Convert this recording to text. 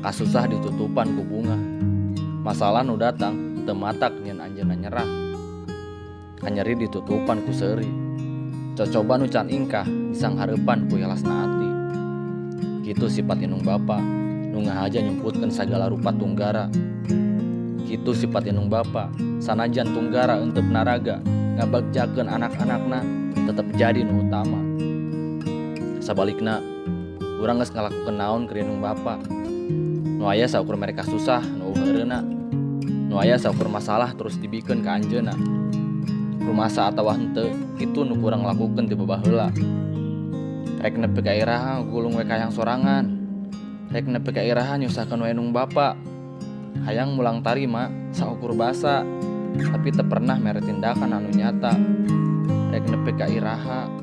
Kasusah ditutupan ku bungah. Masalah nu datang teu matak nyieun anjeunna nyerah. Kanyeri ditutupan ku seuri. Cocoba nu can ingkah disanghareupan ku ikhlasna ati. Kitu sifat indung bapa nu ngahaja nyumputkeun sagala rupa tunggara. Kitu sifat indung bapa sanajan tunggara eunteup naraga ngabagjakeun anak-anakna tetep jadi nu utama. Sabalikna, urang geus ngalakukeun naon keur indung bapa? Nu aya saukur mere kasusah nu euweuh eureunna. Nu aya saukur masalah terus dibikeun ka anjeunna. Rumasa atawa henteu, kitu nu ku urang lakukeun ti babaheula. Rek nepi ka iraha gulung we kahayang sorangan. Rek nepi ka iraha nyusahkeun we indung bapa. Hayang mulang tarima saukur basa, tapi teu pernah mere tindakan anu nyata. Rek nepi ka iraha.